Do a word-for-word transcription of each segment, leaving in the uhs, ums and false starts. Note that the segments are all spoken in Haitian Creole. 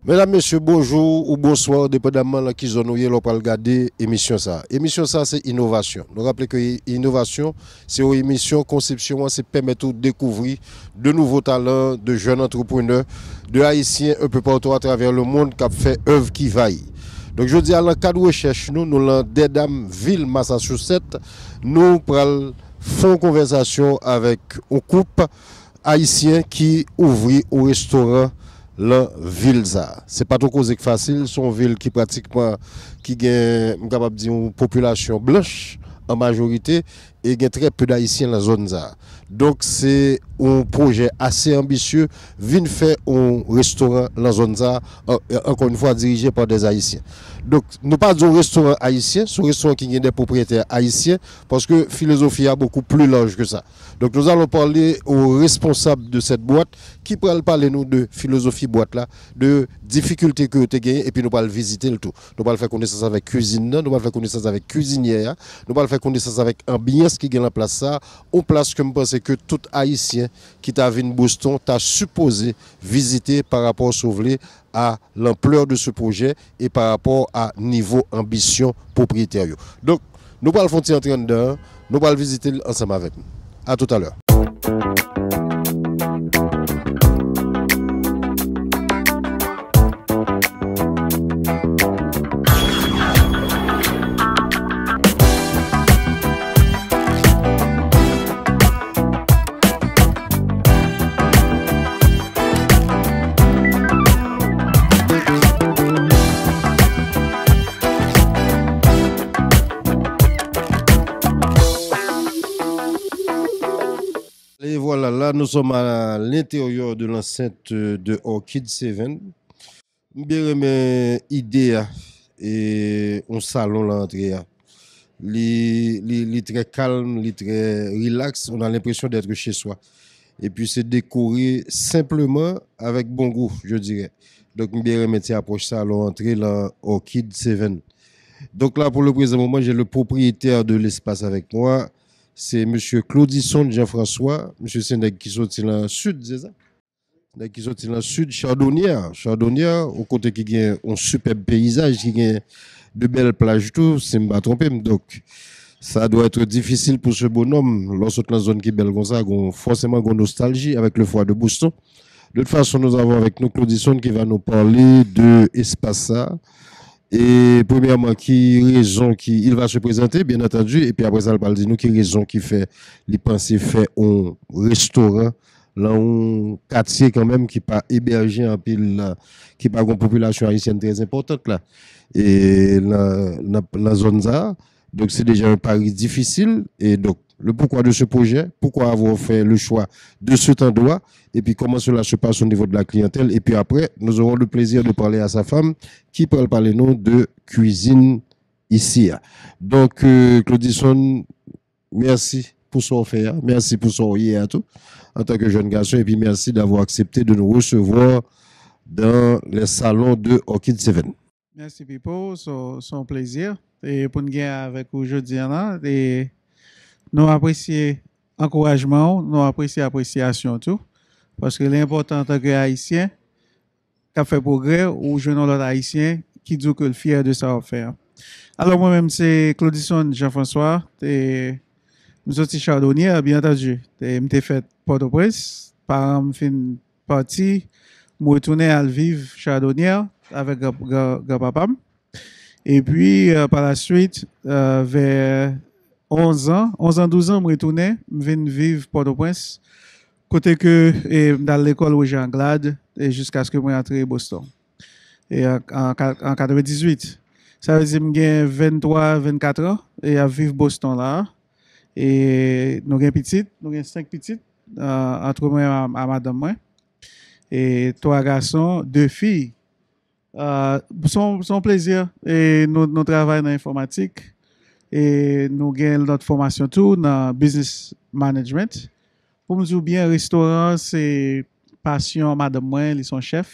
Medam, mesye, bonjou ou bonswa, depandamman nan ki zòn ou ye lè w pral gade emisyon sa a. Emisyon sa a se inovasyon. Nou raple ke inovasyon se yon emisyon, konsepsyon an se pèmèt ou dekouvri de nouvo talan, de jèn antreprenè, de Ayisyen un peu partout à travers le monde k ap fè èv ki vaye. Donk, jodi a, nan kad rechèch nou, nou lan Dedham, vil Massachusetts, nou pral fè yon konvèsasyon avèk yon koup ayisyen ki ouvri yon restoran lan vil sa a. Se pa t yon koze k fasil, se yon vil ki pratikman, ki gen, m kapab di, yon popilasyon blanch an majorite, e gen trè pe d Ayisyen lan zòn sa a. Donk, se yon pwojè ase anbisye, vin fè yon restoran lan zòn sa a, an-, ankò yon fwa, dirije pa dè Ayisyen. Donk, nou pa di yon restoran ayisyen, se yon restoran ki gen dè pwopriyetè ayisyen, paske filozofi a beaucoup plus large que ça. Donc, nous allons parler au responsable de cette boîte qui pral pale nou de filozofi bwat la, de difikilte ke yo te genyen, epi nou pral vizite l tou. Nou pral fè konesans avèk kwizin nan, nou pral fè konesans avèk kwizinyè a, nou pral fè konesans avèk anbyans ki gen lan plas sa a, yon plas ke m panse ke tout Ayisyen ki ta vin Boston ta sipoze vizite pa rapò, si w vle, à l'ampleur de ce projet et par rapport à nivo anbisyon pwopriyetè yo. Donk, nou pral fè yon ti antre anndan an, nou pral vizite l ansanm avèk nou. À tout à l'heure. Et voilà, là, nous sommes à l'intérieur de l'enceinte de Orchid Seven. M byen renmen ide a, e yon salon lan antre a. Li, li, li trè kalm, li trè relax, on a l'impression d'être chez soi. Epi se dekore senpleman avèk bon gou, je dirais. Donk, m byen renmen ti apwòch sa, lè w antre lan Orchid Seven. Donc là, pour le présent moment, j'ai le propriétaire de l'espace avec moi. C'est monsieur Claudison Jean-François. Misye se nèg ki soti lan sid, se sa? Nèg ki soti lan sid, Chardonnière. Chardonnière, yon kote ki gen yon sipèb peyizaj, ki gen de bèl plaj tou, si m pa twonpe m. Donk, ça doit être difficile pour ce bonhomme, lè w sot lan zòn ki bèl konsa, gon, fòseman gon nostalji avec le froid de Boston. De toute façon, nous avons avec nous Claudison qui va nous parler de espas sa. E premyèman, ki rezon ki, il va se présenter, bien entendu, epi apre sa, l pral di nou ki rezon ki fè li panse fè yon restoran lan yon katye kanmenm ki pa ebèje anpil, ki pa gon popilasyon ayisyèn trè enpòtant la, e lan, lan, lan zòn sa a. Donc, c'est déjà un pari difficile. Et donc, le pourquoi de ce projet, pourquoi avoir fait le choix de cet endroit, et puis comment cela se passe au niveau de la clientèle. Et puis après, nous aurons le plaisir de parler à sa femme qui pral pale nou de kwizin isi a. Donc, euh, Claudison, mèsi pou sa w fè a. Mèsi pou sa w ye a tou, antanke jèn gason. Et puis, merci d'avoir accepté de nous recevoir dans les salons de Orchid Seven. Mèsi, Pipo. Se, se yon plezi, e pou n gen avèk ou jodi a la. E nou apresye ankourajman w, nou apresye apresyasyon w tou. Paske li enpòtan antanke Ayisyen k ap fè pwogrè, ou jwenn yon lòt Ayisyen ki di w ke l fyè de sa w ap fè a. Alò, mwen menm, se Claudison Jean-François. E m soti Chardonnière, bien entendu. E m te fèt Pòtoprens. Paran m fin pati, m retounen al viv Chardonnière avèk gran, gran, granpapa m. Epi, euh, pa la swit, euh, vè onz an, onz an, douz an, m retounen, m vin viv Pòtoprens, kote ke, e, m t al lekòl Roger Anglade, e jiskaske mwen antre Boston. E an, an ka-, an katrevendizuit. Sa vle di m gen venntwa, vennkat an, e ap viv Boston la. E nou gen pitit, nou gen senk pitit, euh, antre mwen a, a madanm mwen. E twa gason, de fi. Euh, se yon, se yon plezi. E nou, nou travay nan enfòmatik. E nou gen lòt fòmasyon tou nan business management. Pou m di w byen, restoran an se pasyon madanm mwen, li se yon chèf.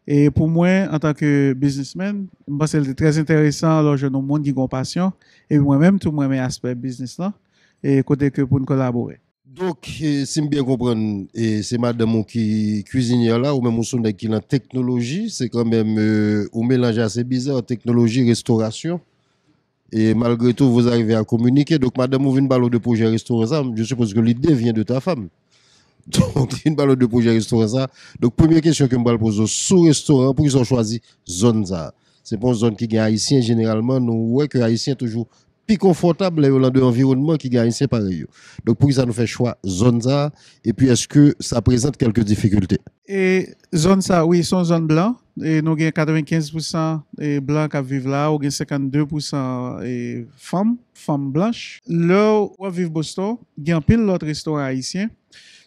E pou mwen, antanke biznismenn, m panse l te trè enteresan lè w jwenn yon moun ki gen yon pasyon, epi mwen menm tou, mwen renmen aspè biznis lan, e kote ke pou n kolabore. Donk, eh, si m byen konprann, eh, se madanm ou ki kwizinyè la, ou menm ou se yon nèg ki nan teknoloji, se kanmenm, eh, yon melanj ase biza, teknoloji, restorasyon. E malgre tou, vous arrivez à communiquer. Donk, madanm ou vin pale w de pwojè restoran sa, je suppose que l'idée vient de ta femme. Donk, li vin pale w de pwojè restoran sa. Donk, premye kesyon ke m pral poze w sou restoran, poukisa w chwazi zòn sa? Se pa yon zòn ki gen Ayisyen, jeneralman, nou wè ke Ayisyen toujou pi konfòtab lè yo lan de anviwònman ki gen Ayisyen parèy yo. Donk, poukisa nou fè chwa zòn sa? Epi, èske sa prezante kèlke difikilte? E zòn sa, wi, se yon zòn blan. E nou gen katrevenkenz pousan, e, blan k ap viv la, ou gen senkanndepousan, e, fanm, fanm blanch. Lè w ap viv Boston, gen anpil lòt restoran ayisyen.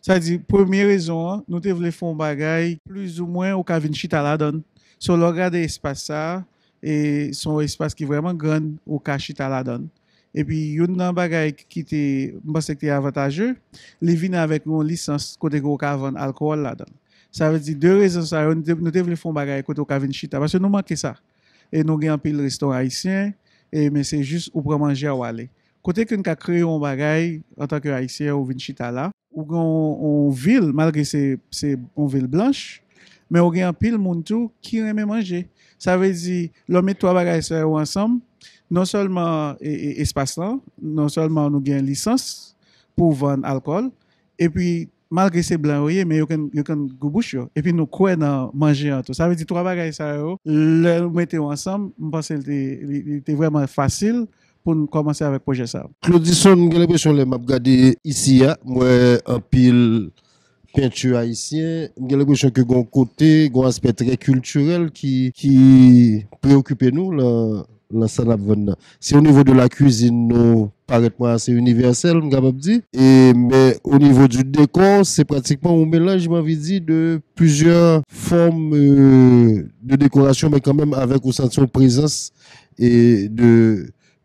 Sa di, premye rezon an, nou te vle fè yon bagay, plizoumwen, ou ka vin chita ladan l. So, lè w gade espas sa, e se yon espas ki vrèman grann, ou ka chita ladan l. Epi, youn nan bagay ki te, m panse ki te avantaje, li vini avèk yon lisans kote ke ou ka vann alkòl ladan l. Sa vle di, de rezon sa yo, nou te, nou te vle fè yon bagay kote ou ka vin chita, paske nou manke sa. E nou gen anpil restoran ayisyen, e, men se jis ou pran manje a, ou ale. Kote ke n ka kreye yon bagay, antanke Ayisyen, ou vin chita la, ou gen yon, yon vil, malgre se, se yon vil blanch, men ou gen anpil moun tou ki renmen manje. Sa vle di, lè w met twa bagay sa yo ansanm, non sèlman, e, e, espas lan, non sèlman nou gen lisans pou vann alkòl, epi malgre se blan yo ye, men yo konn, yo konn gou bouch yo. Epi nou kwè nan manje an tou. Sa vle di, twa bagay sa yo, lè nou mete yo ansanm, m panse li te, li, li te vrèman fasil pou n kòmanse avèk pwojè sa. Claudison, m gen lenpresyon lè m ap gade isi a, m wè anpil penti ayisyen, m gen lenpresyon ke gon kote, gon aspè trè kiltirèl ki, ki preokipe nou lan, lan sa n ap vann nan. Si o nivo de la kwizin nou parèt mwen ase inivèsèl, m kapab di, e, men o nivo du décor, se pratikman yon melanj, m anvi di, de plizyè fòm, euh, de dekorasyon, men kanmenm avèk ou santi yon prezans e de,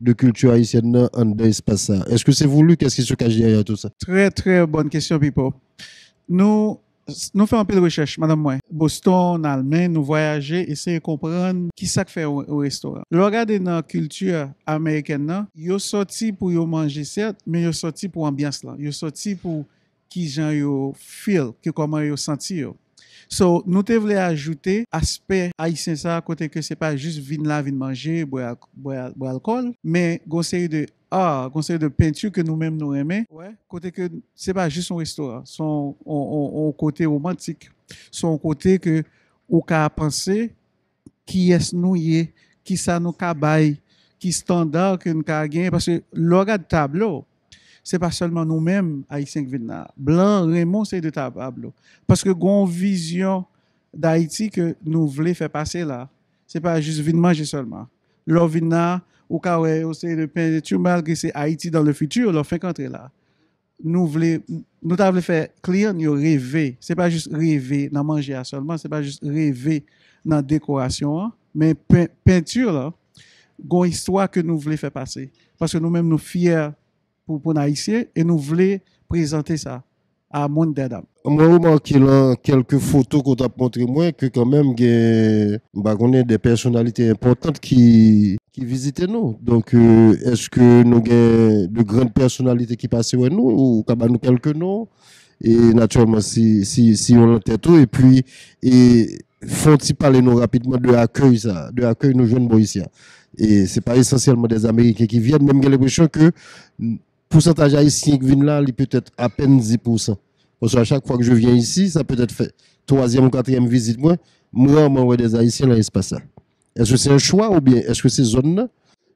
de kilti ayisyèn nan anndan espas sa. Èske se voulu? Qu'est-ce qui se cache derrière tout ça? Très, très bonne question, Pipo. Nou, nou fè anpil rechèch, madanm mwen. Boston, Almay, nou vwayaje, eseye konprann ki sa k fè yon, yon restoran. Lè w gade nan kilti amerikèn nan, yo sòti pou yo manje, sèt, men yo sòti pou anbyans lan. Yo sòti pou kijan yo feel, ke kòman yo santi yo. So, nou te vle ajoute aspè ayisyen sa, kote ke se pa jis vin la, vin manje, bwè, bwè, bwè alkòl, men gon seri de art, gon seri de penti ke nou menm nou renmen. Wè, kote ke se pa jis yon restoran, se yon, yon, yon, yon kote womantik, se yon kote ke ou ka panse kiyès nou ye, kisa nou ka bay, ki estanda ke n ka genyen. Paske lè w gad tablo, se pa sèlman nou menm, Ayisyen, ki vin la. Blan renmen yon seri de tablo. Paske gen yon vizyon Dayiti ke nou vle fè pase la. Se pa jis vin manje sèlman. Lè w vin la, ou ka wè yon seri de penti, malgre se Ayiti dans le futur, lè w fenk antre la. Nou vle, nou ta vle fè kliyan n yo reve. Se pa jis reve nan manje a sèlman, se pa jis reve nan dekorasyon an, men pen-, penti lan, gon istwa ke nou vle fè pase. Paske nou menm, nou fyè pou, pou n Ayisyen, e nou vle prezante sa a monn dèdam. Mwen remake lan kèlke foto ke w t ap montre mwen ke kanmenm gen, m pa konnen, de pèsonalite enpòtan ki, ki vizite nou. Donk, euh, èske nou gen de grann pèsonalite ki pase wè nou? Ou ka ba nou kèlke non? E natirèlman, si, si, si yon lantè tou, epi, e fè yon ti pale nou rapidman de akèy sa, de akèy nou jwenn bò isi a. E se pa esansyèlman de Ameriken ki vyen, men m gen lenpresyon ke pousantaj Ayisyen ki vin la, li petèt apèn dis pousan. Paske a chak fwa ke je vyen isi, sa petèt fè twazyèm ou katriyèm vizit mwen, m raman wè de Ayisyen lan espas sa. Èske se yon chwa oubyen èske se zòn nan?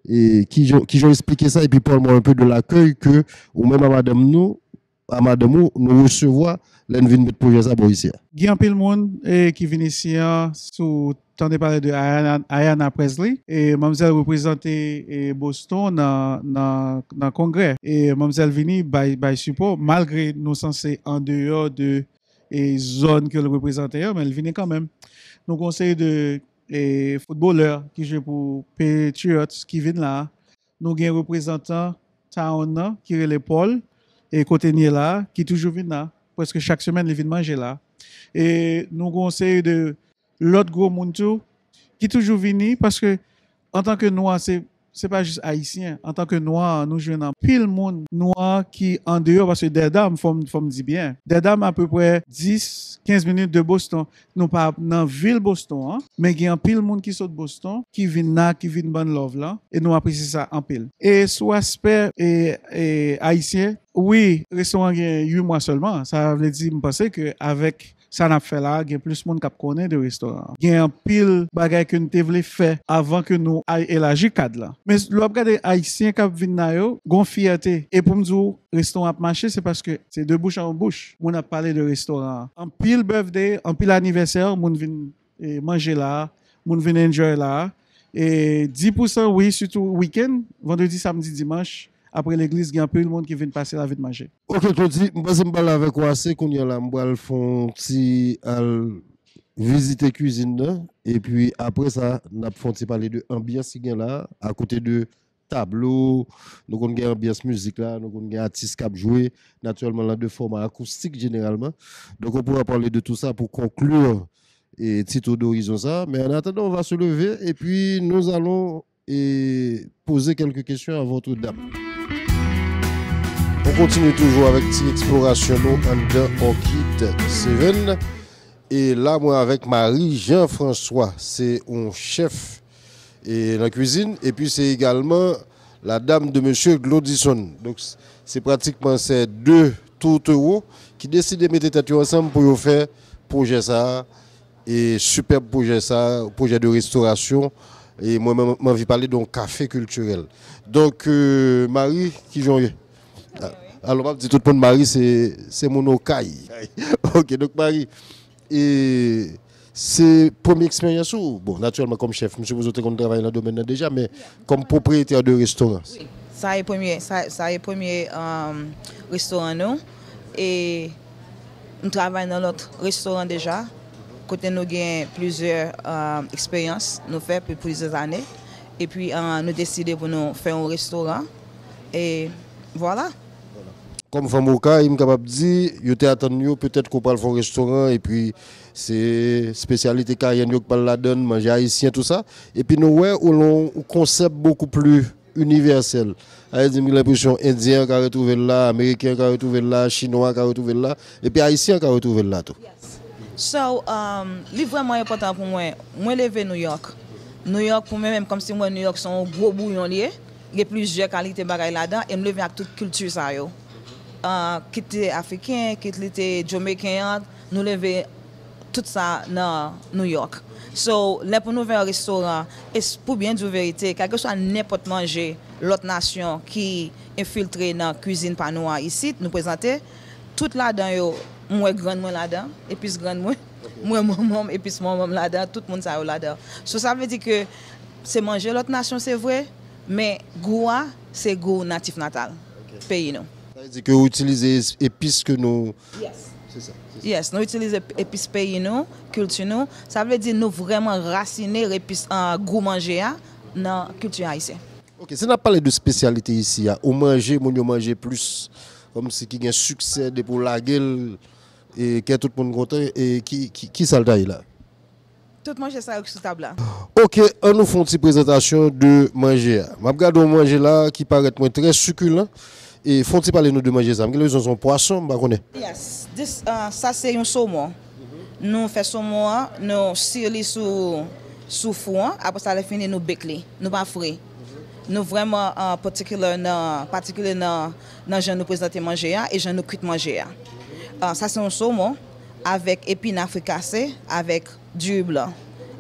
E kijan, kijan w eksplike sa? Epi pale mwen un peu de l'accueil ke ou menm a madanm nou, a madanm ou, nou resevwa lè n vin met pwojè sa bò isi a. Gen anpil moun, e, ki vin isi an, si w tande pale de Ayanna, Ayanna Pressley, e manmzèl reprezante, e, Boston nan, nan, nan kongrè. E manmzèl vini bay, bay sipò, malgre nou sanse andeyò de, e, zòn ke l reprezante an, men l vini kanmenm. Nou gen yon seri de, e, foutbolè ki jwe pou Patriots ki vin la. Nou gen reprezantan Town nan ki rele Paul, e kote n ye la, ki toujou vin la. Prèske chak semèn, li vin manje la. E nou gen yon seri de lòt gwo moun tou ki toujou vini, paske antanke nwa, se, se pa jis Ayisyen. Antanke nwa, nou jwenn anpil moun nwa ki andeyò, paske Dèdam, fò m, fò m di byen, Dèdam apeprè dis, kenz minit de Boston. Nou pa nan vil Boston an, men gen anpil moun ki sot Boston, ki vin la, ki vin ban n love lan, e nou apresye sa anpil. E sou aspè e, e, ayisyen, wi, restoran gen uit mwa sèlman. Sa vle di, m panse ke avèk sa n ap fè la, gen plis moun k ap konnen de restoran an. Gen anpil bagay ke n te vle fè avan ke nou al elaji kad lan. Men lè w ap gade Ayisyen k ap vin la yo, gon fyète. E pou m di w, restoran ap mache, se paske se de bouch an bouch, moun ap pale de restoran an. Anpil birthday, anpil anivèsè, moun vin e, manje la, moun vin enjoy la. E dis pousan, wi, sitou wikenn, vandredi, samdi, dimanch, apre legliz, gen anpil moun ki vin pase la, vin manje. Ok, Claudy, m panse m pale avèk ou ase kounye a la. M pral fè yon ti al vizite kwizin nan. Epi apre sa, n ap fè yon ti pale de anbyans ki gen la, akote de tablo, nou konn gen anbyans mizik la, nou konn gen atis k ap jwe, natirèlman, lan de fòma akoustik jeneralman. Donc, on pourra parler de tout ça pour conclure et Tito d'Horizon ça. Mais en attendant, on va se lever et puis nous allons et poser quelques questions à votre dame. On continue toujours avec ti eksplorasyon nou anndan Orchid Seven. E la, mwen avèk Marie Jean-François, se yon chèf e, nan kwizin, epi se egalman la dam de mesye Glodison. Donk, s- se pratikman se de tourtereaux ki deside mete tèt yo ansanm pou yo fè pwojè sa a, e sipèb pwojè sa a, pwojè de restorasyon, e mwen, mwen, mwen anvi pale de yon kafe kiltirèl. Donk, e, Marie, kijan w ye? Alò, m ap di tout moun, Marie, se, se moun Okay. Ok, donk, Marie, e se premye eksperyans ou? Bon, natirèlman, kòm chèf, m sipoze w te konn travay nan domèn nan deja, men kòm pwopriyetè de restoran? Wi, sa e premye, sa, sa e premye, um, restoran nou. E m travay nan lòt restoran deja, kote nou gen plizyè, um, eksperyans nou fè pou plizyè ane. Epi, uh, nou deside pou nou fè yon restoran. E vwala. Kòm fanm Okay, m kapab di, yo te atann yo petèt ke w pral fè yon restoran, epi se espesyalite Kayèn yo k pral ladann, manje ayisyen, tou sa. Epi nou wè ou lan yon konsèp bokou pli inivèsèl. Sa vle di, m gen lenpresyon Endyen an ka retwouve l la, Ameriken an ka retwouve l la, Chinwa an ka retwouve l la, epi Ayisyen an ka retwouve l la tou. So, um, li vrèman enpòtan pou mwen. Mwen leve New York. New York, pou mwen menm, kòmsi m wè New York se yon gwo bouyon li ye. Gen plizyè kalite bagay ladan, e m leve ak tout kilti sa yo. Ah, kit li te afriken, kit li te jamaican an, nou leve tout sa nan New York. So, lè pou nou ouvè yon restoran, e s- pou byen di w verite, kèlkeswa nenpòt manje lòt nasyon ki enfiltre nan kwizin pa nou an isit, nou prezante, tout ladan yo, m wè grann mwen ladan, epis grann mwen, m wè manman m, epis manman m ladan, tout moun sa yo ladan. So, sa vle di ke se manje lòt nasyon, se vre, men gou a, se gou natif natal peyi nou. Sa vle di ke w itilize es- epis ke nou... Yes. Se sa, se sa. Yes, nou itilize ep- epis peyi nou, kilti nou. Sa vle di nou vrèman rasine epis, ah, gou manje a nan kilti ayisyen. Ok, si n ap pale de espesyalite isi a, ou manje, moun yo manje plis, kòmsi ki gen siksè depi w lage l, e kè tout moun kontan, e ki, ki, ki sa l ta ye la? Tout manje sa yo ki sou tab la. Ok, ann nou fè yon ti prezantasyon de manje a. M ap gade yon manje la ki parèt mwen trè sikilan. E fè yon ti pale nou de manje sa. M gen lenpresyon se yon pwason, m pa konnen. Yes, this, uh, sa se yon somon. Nou fè somon an, nou sir li sou, sou fou an. Apre sa, lè fini, nou bake li. Nou pa fri. Nou vrèman, uh, particular nan, patikilye nan, nan jan nou prezante manje a e jan nou kwit manje a. Uh, sa se yon somon avèk epina frikase, avèk diri blan.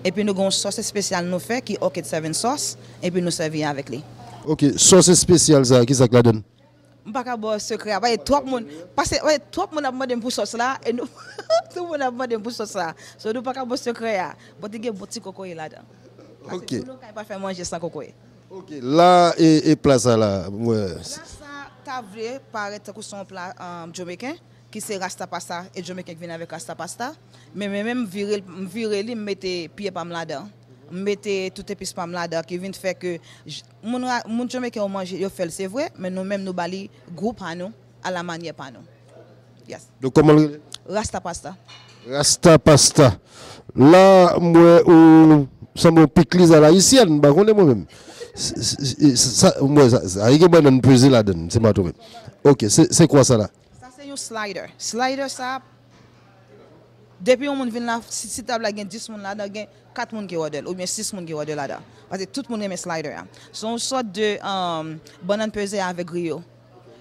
Epi nou gen yon sòs espesyal nou fè ki Orchid Seven Sauce, epi nou sèvi avèk li. Ok, sòs espesyal sa, ki sa k ladan l? M pa ka ba w sekrè a, paske twòp moun, paske, paske twòp moun ap mande m pou sòs la, e nou, tout moun ap mande m pou sòs la. So, nou pa ka ba w sekrè a, but li gen bon ti kokoye ladan. Paske... Ok. Moun Okay pa fè manje san kokoye. Ok, la, e, e pla sa la, m wè. Pla sa ta vle parèt tankou se yon pla, um, jamaican, ki se rasta pasta, e jamaican ki vin avèk rasta pasta. Men, men, men m vire, m vire li, m mete pye pa m ladan. M mete tout epis pa m ladan, ki vin fè ke j- moun, ra- moun jamaican yo manje, yo fè l, se vre, men nou menm nou ba li gou pa nou, a la manyè pa nou. Yes. Donk, kòman l rele? Rasta pasta. Rasta pasta. La, m wè ou sanble yon pikliz a la ayisyèn, m pa konnen mwen menm. S- s- s- Sa, mwen, sa, sa, gen bannann peze ladan, si m pa twonpe. Ok, se, se kwa sa la? Sa se yon slider. Slider sa, depi yon moun vin la, si, si tab la gen dis moun ladan, gen kat moun ki òdè l, oubyen sis moun ki òdè ladan. Paske tout moun renmen slider a. Se yon sòt de um, bannann peze avèk griyo.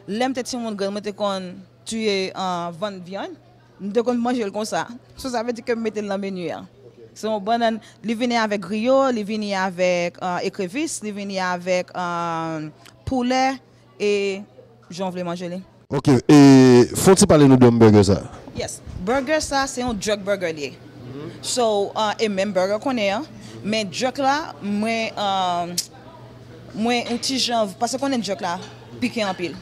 Lè m te timoun grann, mwen te konn tiye uh, vann vyann. M te konn manje l konsa. So sa vle di ke m mete l nan meni a. Se yon bannann, li vini avèk griyo, li vini avèk uh, ekrevis, li vini avèk uh, poulè e jan w vle manje li. Ok, e fon ti pale nou de burger sa. Yes, burger sa se yon jerk burger li ye. So, uh, e menm burger konnen an, men jerk la, mwen, uh, mwen yon ti jan, paske konnen jerk la pike anpil.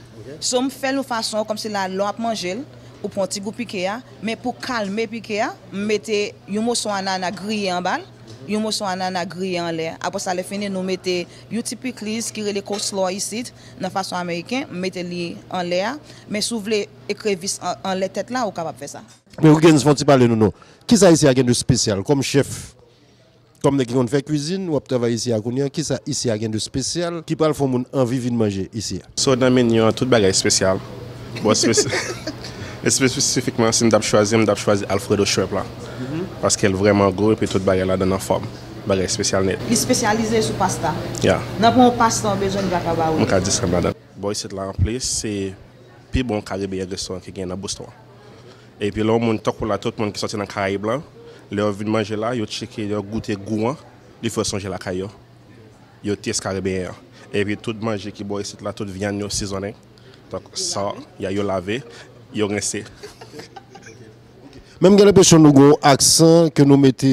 So m fè l yon fason kòmsi la lè w ap manje l, ou pran ti gou pike a, men pou kalme pike a, m mete yon moso anana griye anba l, yon moso anana griye anlè. Apre sa lè fini nou mete yon ti pikliz ki rele coleslaw isit, nan fason ameriken, m mete li anlè a, men si w vle ekrevis anlè tèt la, ou kapab fè sa. Men Wiggins, fon ti pale nou non. Kisa isi a gen de spesyal? Kòm chèf, kòm nèg ki konn fè kwizin, w ap travay isi a kounye a, kisa isi a gen de spesyal ki pral fè yon moun anvi vin manje isi a? So nan meni an, tout bagay espesyal. Bon, espesifikman, si m t ap chwazi, m t ap chwazi Alfredo Shrimp la. Paske l vrèman gwo epi tout bagay ladan l anfòm. Bagay espesyal nèt. Li espesyalize sou pasta. Ya. Nan pou yon pasta w bezwen li pa ka ba ou. Mwen ka di sa m ladan. Bò isit la anplis, se pi bon karibeyen restoran ki gen nan Boston. Epi lè yon moun tankou la, tout moun ki sòti nan Karayib lan, lè yo vin manje la, yo tcheke, yo goute gou an, li fè yo sonje lakay yo. Yo tès karibeyen an. Epi tout manje ki bò isit la, tout vyann yo sizonnen. Donk sa, ya yo lave, yo rense. Men m gen lenpresyon nou gen yon aksan ke nou mete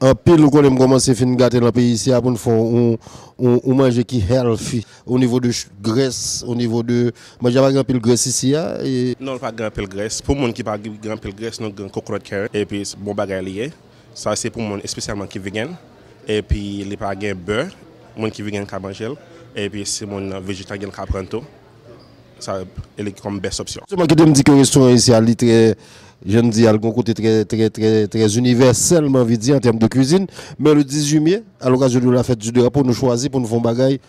anpil, ou konnen m kòmanse fin gate nan peyi isi a pou n fè yon, yon, yon manje ki healthy o nivo de grès, o nivo de manje a pa gen anpil grès isi a. E... Non, l pa gen anpil grès. Pou moun ki pa gen anpil grès, nou gen coconut curry. Epi bon bagay li ye. Sa se pou moun espesyalman ki vegan. Epi li pa gen bè. Moun ki vegan ka manje l. Epi si moun vejetaryen ka pran l tou. Sa e li kòm best option. Sèlman kite m di ke restoran isi a li trè, jan n di a, l gon kote trè, trè, trè, trè inivèsèl, m anvi di, an tèm de kwizin. Men le dizuit me, à l'occasion de la fête du drapeau, nou chwazi pou n fè yon bagay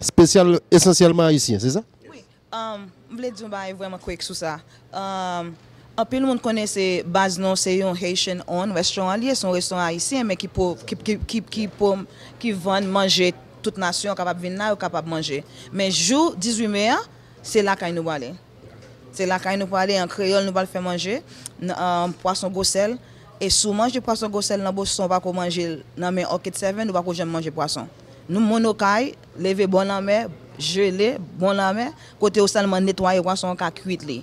espesyal, esansyèlman ayisyen, se sa? Wi. Um, m vle di yon bagay vrèman kwik sou sa. Um, anpil moun konnen se baz nou se yon Haitian owned restaurant li ye, se yon restoran ayisyen men ki po, ki, ki, ki, ki, po, ki vann manje tout nasyon kapab vin la, yo kapab manje. Men jou dizuit me a, se lakay nou prale. Se lakay nou prale, an kreyòl nou pral fè manje, n- an pwason gwosèl. E si w manje pwason gwosèl nan Boston, ou pako manje l nan men Orchid Seven, ou pako janm manje pwason. Nou moun Okay, leve bò lanmè, jele, bò lanmè, kote yo sèlman netwaye pwason an ka kwit li.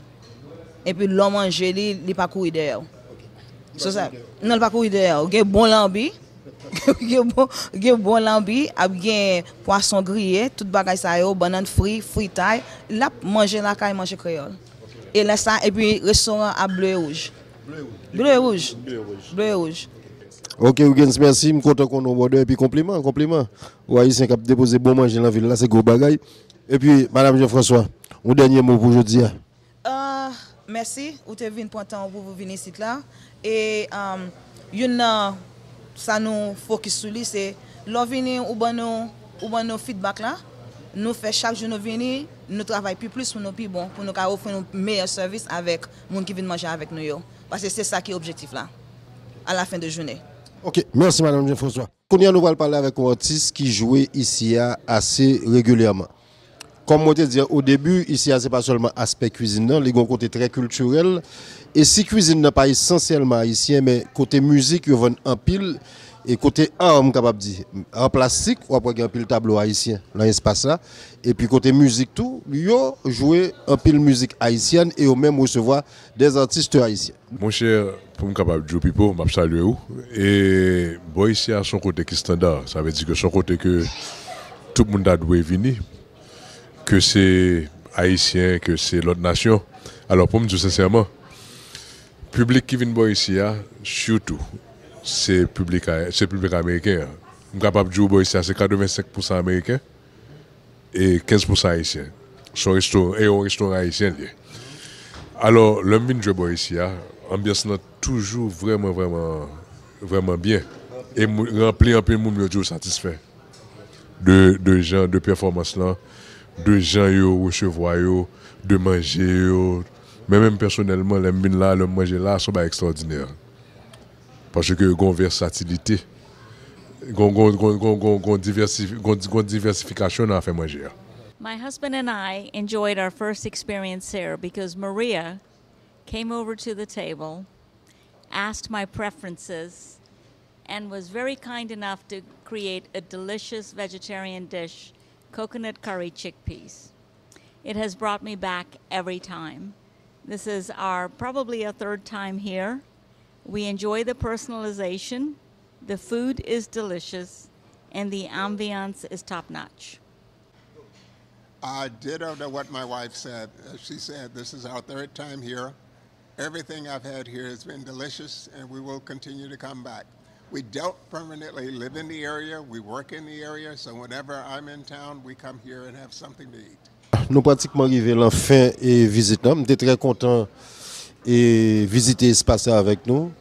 Epi lè w manje li, li pa kouri dèyè w. So sa, non, li pa kouri dèyè w. Gen bon lanbi, gen bon, gen bon lanbi, ap gen pwason griye, tout bagay sa yo, bannann fri, fritay, l ap manje lakay, manje kreyòl. E lè sa, epi restoran ap ble e wouj. Ble e wouj. Ble e wouj. Ok, Wiggins, mèsi. M kontan konnen w brother. Epi konpliman, konpliman. Ou Ayisyen k ap depoze bon manje nan vil la, se gwo bagay. Epi, Madanm Jean François, yon dènye mo pou jodi a. Ah, mèsi. Ou te vin pran tan w pou w vin isit la. E um, youn nan sa nou fokis sou li, se lè w vini, ou ban nou, ou ban nou feedback la. Nou fè chak jou nou vini, nou travay pi plis pou nou pi bon, pou nou ka ofri nou meyè sèvis avèk moun ki vin manje avèk nou yo. Paske se sa ki objektif la, à la fin de journée. Ok, mèsi Madanm Jean François. Kounye a nou pral pale avèk yon atis ki jwe isi a ase regilyèman. Kòm mwen te di an o debi, isi a se pa sèlman aspè kwizin nan, li gen yon kote trè kiltirèl. E si kwizin nan pa esansyèlman ayisyen, men kote mizik yo vann anpil, e kote ar, m kapab di, ar plastik, w ap wè gen anpil tablo ayisyen nan espas la. Epi kote mizik tou, yo jwe anpil mizik ayisyèn e yo menm resevwa des artistes haïtiens. Monchè, pou m kapab di w Pipo, m ap salye w. E bò isi a se yon kote ki estanda. Sa vle di ke se yon kote ke tout moun ta dwe vini, ke se ayisyen, ke se lòt nasyon. Alò, pou m di w sensèman, piblik ki vin bò isi a, sitou, se piblik, se piblik ameriken an. M kapab di w bò isi a, se katrevensenk pousan ameriken e kenz pousan ayisyen. Se yon restoran, e yon restoran ayisyen li ye. Alò, lè m vin jwe bò isi a, anbyans lan toujou vrèman, vrèman, vrèman byen. E ranpli, anpil moun yo di yo satisfè. de, de jan, de pèfòmans lan, de jan yo resevwa yo, de manje yo. Men menm pèsonèlman, lè m vin la, lè m manje la, se yon bagay ekstwòdinè. Paske gon vèsatilite, gon, gon, gon, gon, gon, gon divèsi-, gon, gon divèsifikasyon nan afè manje a. My husband and I enjoyed our first experience here because Maria came over to the table, asked my preferences, and was very kind enough to create a delicious vegetarian dish, coconut curry chickpeas. It has brought me back every time. This is our probably a third time here. We enjoy the personalization, the food is delicious, and the ambiance is top notch. I ditto to what my wife said. Uh, She said, "This is our third time here. Everything I've had here has been delicious, and we will continue to come back." We don't permanently live in the area, we work in the area, so whenever I'm in town, we come here and have something to eat. Nou pratikman rive lan fen e vizit lan. M te trè kontan e vizite espas la avèk nou.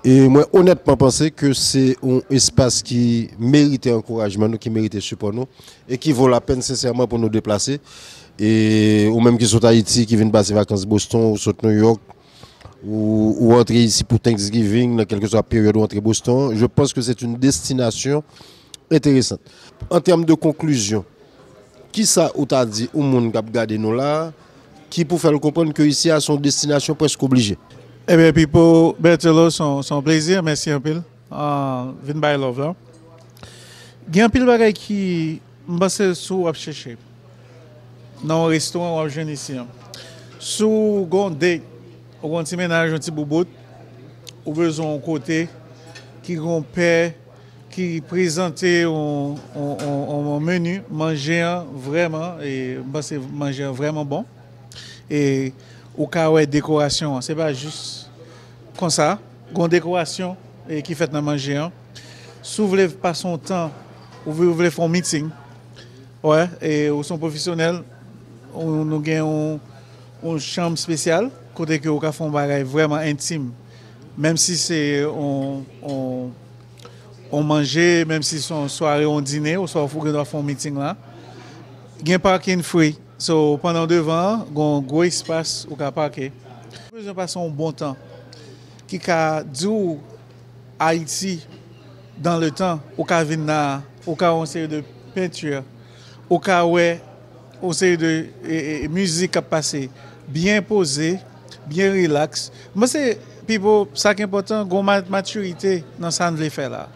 E mwen onètman panse ke se yon espas ki merite ankourajman nou, ki merite sipò nou, e ki vo lapèn sensèman pou nou deplase. E ou menm ki sot Ayiti, ki vin pase vakans Boston, ou sot New York, ou, ou antre isi pou Thanksgiving, nan kèlkeswa peryòd ou antre Boston, je pense que c'est une destination intéressante. An tèm de konklizyon, kisa ou ta di yon moun k ap gade nou la, ki pou fè l konprann ke isi a se yon destinasyon prèske oblije? Ebyen, Pipo Berthelot, se yon, se yon plezi, mèsi anpil. Ah, vin bay love la. Gen anpil bagay ki m panse si w ap chèche nan yon restoran w ap jwenn isi an. Si w gen yon date, ou gen yon ti mennaj, yon ti boubout, ou bezwen yon kote ki gen yon pè, ki prezante yon, yon, yon, yon, yon meni, manje an vrèman, e m panse manje an vrèman bon. E ou ka wè dekorasyon an, se pa jis konsa, gen yon dekorasyon e ki fèt nan manje an. Si w vle pase yon tan, ou vle, ou vle fè yon meeting, wè, e ou se yon pwofesyonèl, ou, nou gen yon, yon chanm espesyal kote ke ou ka fè yon bagay vrèman entim. Menm si se yon, yon, yon manje, menm si se yon sware, yon dine, oswa ou gen dwa fè yon meeting la. Gen parking free. So, pandan w devan an, gen yon gwo espas ou ka pake. Ou bezwen pase yon bon tan ki ka di w Ayiti dans le temps, ou ka vin la, ou ka wè yon seri de penti, ou ka wè yon seri de e, e, mizik k ap pase, byen poze, byen rilaks. M panse, Pipo, sa k enpòtan, gen yon ma- matirite nan sa n vle fè la.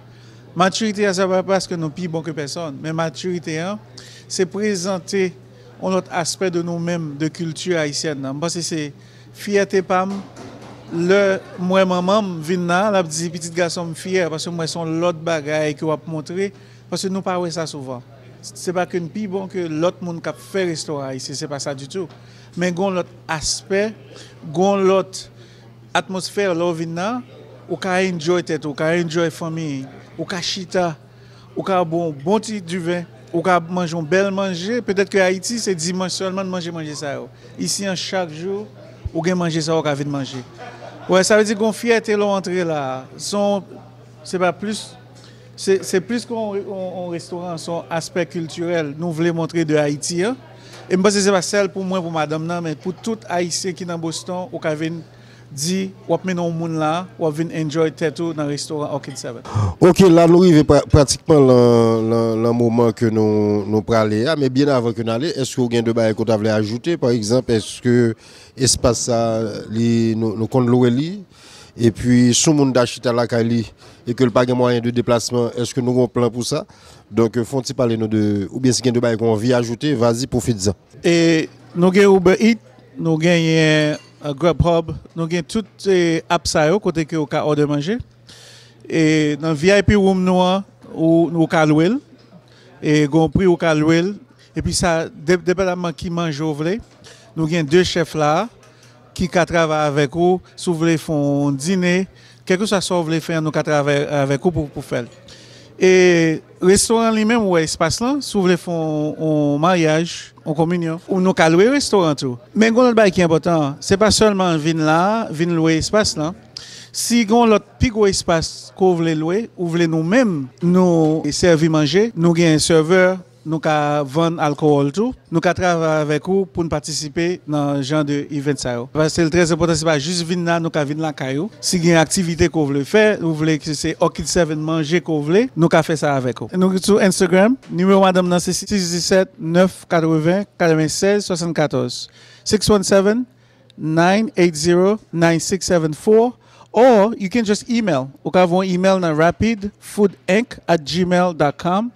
Matirite a, se pa paske nou pi bon ke pèsòn, men matirite an, se prezante yon lòt aspè de nou menm, de kilti ayisyèn nan. M panse se fyète pa m, lè m wè manman m vin la, l ap di, "Pitit gason m fyè," paske m wè se yon lòt bagay ke w ap montre, paske nou pa wè sa souvan. Se pa ke n pi bon ke lòt moun k ap fè restoran ayisyen, se pa sa ditou. Men gen yon lòt aspè, gen yon lòt atmosfè lè w vin la, ou ka enjoy tèt ou, ou ka enjoy fanmi, ou ka chita, ou ka bwè yon bon ti diven, ou ka manje yon bèl manje. Petèt ke Ayiti, se dimanch sèlman n manje manje sa yo. Isi an, chak jou, ou gen manje sa yo ou ka vin manje. Wè, sa vle di gen yon fyète lè w antre la. Se yon, se pa plis, se, se plis ke yon, yon, yon restoran, se yon aspè kiltirèl nou vle montre de Ayiti an. E m panse se pa sèl pou mwen, pou madanm nan, men pou tout Ayisyen ki nan Boston, ou ka vin di w ap mennen yon moun la, w ap vin enjoy tèt ou nan restoran Orchid Seven. Ok, la nou rive pra- pratikman lan, lan, lan moman ke nou, nou prale a, men byen avan ke n ale, èske w gen de bagay ke w ta vle ajoute? Pa egzanp, èske espas sa, li, nou, nou konn lwe li? Epi, si yon moun ta chita lakay li e ke l pa gen mwayen de deplasman, èske nou gen yon plan pou sa? Donk, fè yon ti pale nou de, oubyen si gen de bagay ke w anvi ajoute, vas-y, pwofit-en. E nou gen Uber Eats, nou genyen eh, Grubhub, nou gen tout eh, app sa yo kote ke ou ka order manje. E nan V I P room nou an, ou, ou ka lwe l. E gen yon pri ou ka lwe l. Epi sa, de- depandamman ki manje ou vle, nou gen de chèf la ki ka travay avèk ou, si w vle fè yon dine, kèlkeswa sa w vle fè an, nou ka travay avèk ou pou, pou fè l. E restoran li menm, ou wè espas lan, si w vle fè yon, yon maryaj, yon kominyon, ou nou ka lwe restoran tou. Men gen yon lòt bagay ki enpòtan, se pa sèlman vin la, vin lwe espas lan, Si gen yon lòt pi gwo espas ke w vle lwe, ou vle nou menm nou sèvi manje, nou gen sèvè, nou ka vann alkòl tou, nou ka travay avèk ou pou n patisipe nan jan de event sa yo. Paske l trè enpòtan, se pa jis vin la, nou ka vin lakay ou. Si gen aktivite ke w vle fè, ou vle ke se Orchid Seven manje ke w vle, nou ka fè sa avèk ou. Nou sou Instagram, nimewo madanm nan se six one seven, nine eight zero, nine six seven four, or you can just email. Ou ka voye yon email nan rapid food inc at gmail dot com.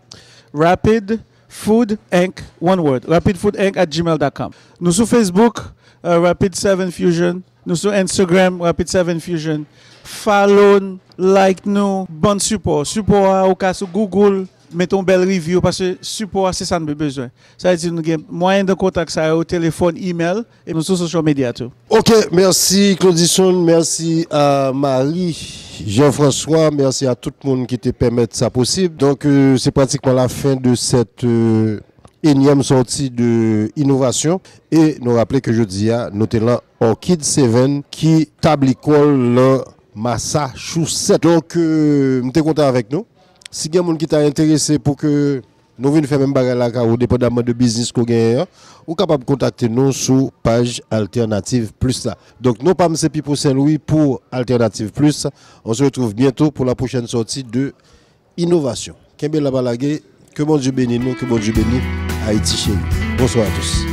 Rapid Food Inc, one word, rapid food inc at gmail dot com. Nou sou Facebook, uh, Rapid Seven Fusion. Nou sou Instagram, Rapid Seven Fusion. Follow n, like nou, ban n sipò. Sipò a, ou ka sou Google, mete yon bèl review, paske sipò a, se sa n bezwen. Sa vle di nou gen mwayen de kontak sa yo, telefòn, email, e nou sou social media tou. Ok, merci Claudison, merci à Marie, Jean-François, merci à tout moun ki te pèmèt sa posib. Donk, euh, se pratikman la fen de cette euh, énième sortie de Innovation. E nou raple ke jodi a, nou te lan Orchid Seven ki tabli kò l lan Massachusetts. Donk, euh, m te kontan avèk nou. Si gen moun ki ta enterese pou ke nou vin fè menm bagay la ka ou, depandamman de biznis ke w genyen an, ou kapab kontakte nou sou paj Alternative Plus la. Donk, non pa m se Pipo Saint Louis pou Alternative Plus. On se retrouve bientôt pour la prochaine sortie de Innovation. Kenbe la, pa lage. Que Bondye beni nou, que Bondye beni Ayiti cheri. Bonsoir à tous.